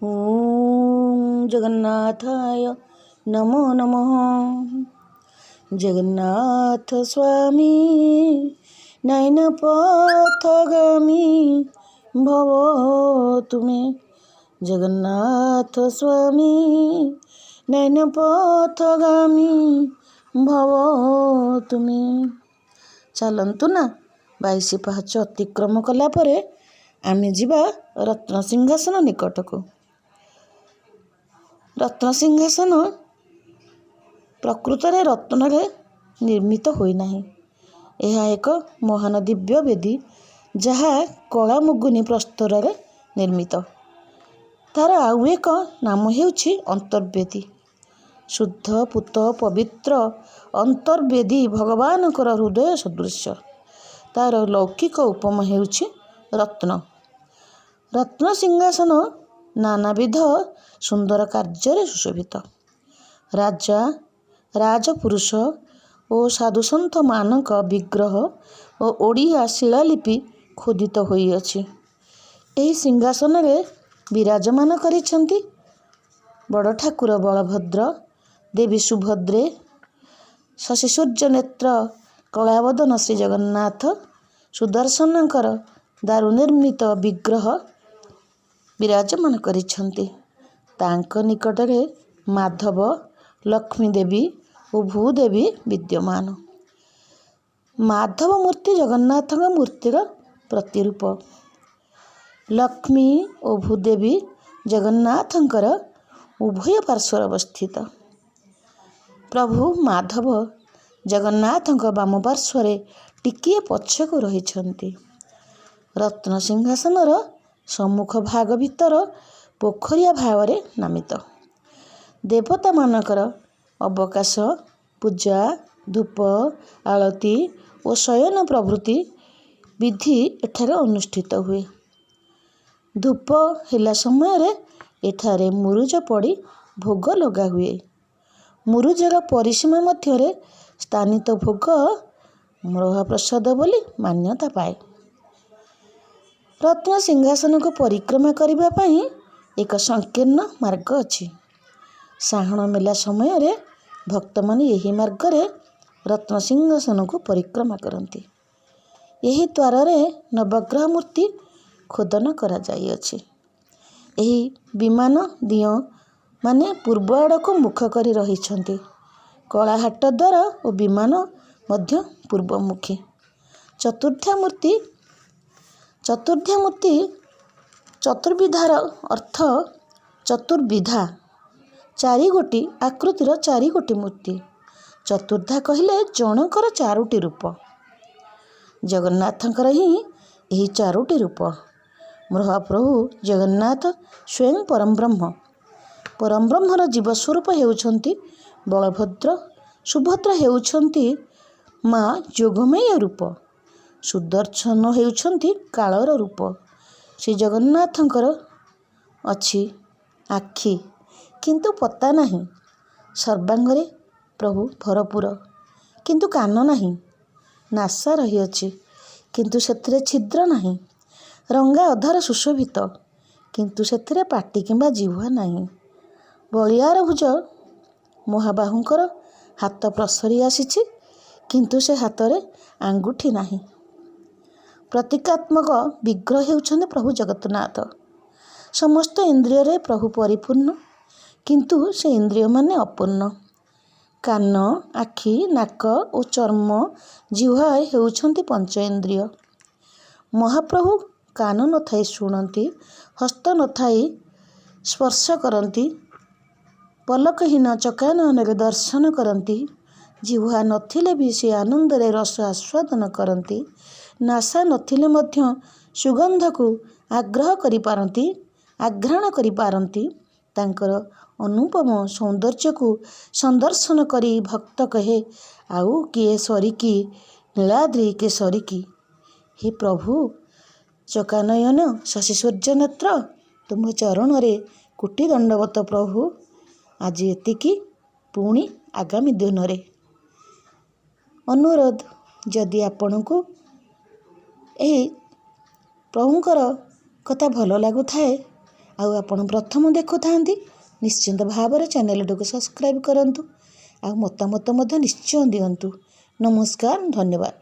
ଓଁ ଜଗନ୍ନାଥାୟ ନମୋ ନମଃ। ଜଗନ୍ନାଥ ସ୍ୱାମୀ ନୟନ ପଥଗାମୀ ଭବ ତୁମେ। ଜଗନ୍ନାଥ ସ୍ୱାମୀ ନୟନ ପଥଗାମୀ ଭବ ତୁମେ। ଚାଲନ୍ତୁ ନା, 22 ପାହାଚ ଅତିକ୍ରମ କଲା ପରେ ଆମେ ଯିବା ରତ୍ନସିଂହାସନ ନିକଟକୁ। ରତ୍ନସିଂହାସନ ପ୍ରକୃତରେ ରତ୍ନରେ ନିର୍ମିତ ହୋଇନାହିଁ। ଏହା ଏକ ମହାନ ଦିବ୍ୟ ବେଦୀ, ଯାହା କଳା ମୁଗୁନି ପ୍ରସ୍ତରରେ ନିର୍ମିତ। ତାର ଆଉ ଏକ ନାମ ହେଉଛି ଅନ୍ତର୍ବେଦୀ। ଶୁଦ୍ଧ, ପୂତ, ପବିତ୍ର ଅନ୍ତର୍ବେଦୀ ଭଗବାନଙ୍କର ହୃଦୟ ସଦୃଶ୍ୟ। ତାର ଲୌକିକ ଉପମା ହେଉଛି ରତ୍ନ। ରତ୍ନ ସିଂହାସନ ନାନାବିଧ ସୁନ୍ଦର କାର୍ଯ୍ୟରେ ସୁଶୋଭିତ। ରାଜା, ରାଜପୁରୁଷ ଓ ସାଧୁସନ୍ଥମାନଙ୍କ ବିଗ୍ରହ ଓ ଓଡ଼ିଆ ଶିଳାଲିପି ଖୋଦିତ ହୋଇଅଛି। ଏହି ସିଂହାସନରେ ବିରାଜମାନ କରିଛନ୍ତି ବଡ଼ ଠାକୁର ବଳଭଦ୍ର, ଦେବୀ ସୁଭଦ୍ରେ, ଶଶୀସୂର୍ଯ୍ୟ ନେତ୍ର କଳାବଦନ ଶ୍ରୀଜଗନ୍ନାଥ, ସୁଦର୍ଶନଙ୍କର ଦାରୁ ନିର୍ମିତ ବିଗ୍ରହ ବିରାଜମାନ କରିଛନ୍ତି। ତାଙ୍କ ନିକଟରେ ମାଧବ, ଲକ୍ଷ୍ମୀ ଦେବୀ ଓ ଭୂଦେବୀ ବିଦ୍ୟମାନ। ମାଧବ ମୂର୍ତ୍ତି ଜଗନ୍ନାଥଙ୍କ ମୂର୍ତ୍ତିର ପ୍ରତିରୂପ। ଲକ୍ଷ୍ମୀ ଓ ଭୂଦେବୀ ଜଗନ୍ନାଥଙ୍କର ଉଭୟ ପାର୍ଶ୍ୱରେ ଅବସ୍ଥିତ। ପ୍ରଭୁ ମାଧବ ଜଗନ୍ନାଥଙ୍କ ବାମ ପାର୍ଶ୍ୱରେ ଟିକିଏ ପଛକୁ ରହିଛନ୍ତି। ରତ୍ନ ସିଂହାସନର ସମ୍ମୁଖ ଭାଗ ଭିତର ପୋଖରିଆ ଭାବରେ ନାମିତ। ଦେବତାମାନଙ୍କର ଅବକାଶ, ପୂଜା, ଧୂପ, ଆଳତି ଓ ଶୟନ ପ୍ରଭୃତି ବିଧି ଏଠାରେ ଅନୁଷ୍ଠିତ ହୁଏ। ଧୂପ ହେଲା ସମୟରେ ଏଠାରେ ମୁରୁଜ ପଡ଼ି ଭୋଗ ଲଗା ହୁଏ। ମୁରୁଜର ପରିସୀମା ମଧ୍ୟରେ ସ୍ଥାନିତ ଭୋଗ ମହାପ୍ରସାଦ ବୋଲି ମାନ୍ୟତା ପାଏ। ରତ୍ନ ସିଂହାସନକୁ ପରିକ୍ରମା କରିବା ପାଇଁ ଏକ ସଂକୀର୍ଣ୍ଣ ମାର୍ଗ ଅଛି। ସାହାଣ ମେଲା ସମୟରେ ଭକ୍ତମାନେ ଏହି ମାର୍ଗରେ ରତ୍ନ ସିଂହାସନକୁ ପରିକ୍ରମା କରନ୍ତି। ଏହି ଦ୍ୱାରରେ ନବଗ୍ରହ ମୂର୍ତ୍ତି ଖୋଦନ କରାଯାଇଅଛି। ଏହି ବିମାନ ଦିଅଁ ମାନେ ପୂର୍ବ ଆଡ଼କୁ ମୁଖ କରି ରହିଛନ୍ତି। କଳାହାଟ ଦ୍ୱାର ଓ ବିମାନ ମଧ୍ୟ ପୂର୍ବମୁଖୀ। ଚତୁର୍ଦ୍ଧା ମୂର୍ତ୍ତି, ଚତୁର୍ଦ୍ଧା ମୂର୍ତ୍ତି, ଚତୁର୍ବିଧାର ଅର୍ଥ ଚତୁର୍ବିଧା, ଚାରିଗୋଟି ଆକୃତିର ଚାରିଗୋଟି ମୂର୍ତ୍ତି। ଚତୁର୍ଦ୍ଧା କହିଲେ ଜଣଙ୍କର ଚାରୋଟି ରୂପ। ଜଗନ୍ନାଥଙ୍କର ହିଁ ଏହି ଚାରୋଟି ରୂପ। ମହାପ୍ରଭୁ ଜଗନ୍ନାଥ ସ୍ୱୟଂ ପରମବ୍ରହ୍ମ। ପରମବ୍ରହ୍ମର ଜୀବସ୍ୱରୂପ ହେଉଛନ୍ତି ବଳଭଦ୍ର। ସୁଭଦ୍ରା ହେଉଛନ୍ତି ମା ଯୋଗମାୟା ରୂପ। ସୁଦର୍ଶନ ହେଉଛନ୍ତି କାଳର ରୂପ। ଶ୍ରୀ ଜଗନ୍ନାଥଙ୍କର ଅଛି ଆଖି, କିନ୍ତୁ ପତା ନାହିଁ। ସର୍ବାଙ୍ଗରେ ପ୍ରଭୁ ଭରପୁର, କିନ୍ତୁ କାନ ନାହିଁ। ନାସା ରହିଅଛି, କିନ୍ତୁ ସେଥିରେ ଛିଦ୍ର ନାହିଁ। ରଙ୍ଗା ଅଧର ସୁଶୋଭିତ, କିନ୍ତୁ ସେଥିରେ ପାଟି କିମ୍ବା ଜିହ୍ୱା ନାହିଁ। ବଳିଆର ଭୁଜ ମହାବାହୁଙ୍କର ହାତ ପ୍ରସରି ଆସିଛି, କିନ୍ତୁ ସେ ହାତରେ ଆଙ୍ଗୁଠି ନାହିଁ। ପ୍ରତୀକାତ୍ମକ ବିଗ୍ରହ ହେଉଛନ୍ତି ପ୍ରଭୁ ଜଗନ୍ନାଥ। ସମସ୍ତ ଇନ୍ଦ୍ରିୟରେ ପ୍ରଭୁ ପରିପୂର୍ଣ୍ଣ, କିନ୍ତୁ ସେ ଇନ୍ଦ୍ରିୟମାନେ ଅପୂର୍ଣ୍ଣ। କାନ, ଆଖି, ନାକ ଓ ଚର୍ମ, ଜିହ୍ୱା ହେଉଛନ୍ତି ପଞ୍ଚ ଇନ୍ଦ୍ରିୟ। ମହାପ୍ରଭୁ କାନ ନଥାଇ ଶୁଣନ୍ତି, ହସ୍ତ ନଥାଇ ସ୍ପର୍ଶ କରନ୍ତି, ପଲକହୀନ ଚକାନୟନରେ ଦର୍ଶନ କରନ୍ତି, ଜିହ୍ୱା ନଥିଲେ ବି ସେ ଆନନ୍ଦରେ ରସ ଆସ୍ୱାଦନ କରନ୍ତି, ନାସା ନଥିଲେ ମଧ୍ୟ ସୁଗନ୍ଧକୁ ଆଗ୍ରହ କରିପାରନ୍ତି, ଆଘ୍ରାଣ କରିପାରନ୍ତି। ତାଙ୍କର ଅନୁପମ ସୌନ୍ଦର୍ଯ୍ୟକୁ ସନ୍ଦର୍ଶନ କରି ଭକ୍ତ କହେ, ଆଉ କିଏ ସରିକି ନୀଳାଦ୍ରି କେ ସରିକି। ହେ ପ୍ରଭୁ ଚକାନୟନ ଶଶୀ ସୂର୍ଯ୍ୟ ନେତ୍ର, ତୁମ ଚରଣରେ କୋଟି ଦଣ୍ଡବତ ପ୍ରଭୁ। ଆଜି ଏତିକି, ପୁଣି ଆଗାମୀ ଦିନରେ। ଅନୁରୋଧ, ଯଦି ଆପଣଙ୍କୁ ଏହି ପ୍ରଭୁଙ୍କର କଥା ଭଲ ଲାଗୁଥାଏ, ଆଉ ଆପଣ ପ୍ରଥମ ଦେଖୁଥାନ୍ତି, ନିଶ୍ଚିନ୍ତ ଭାବରେ ଚ୍ୟାନେଲଟିକୁ ସବସ୍କ୍ରାଇବ୍ କରନ୍ତୁ ଆଉ ମତାମତ ମଧ୍ୟ ନିଶ୍ଚୟ ଦିଅନ୍ତୁ। ନମସ୍କାର, ଧନ୍ୟବାଦ।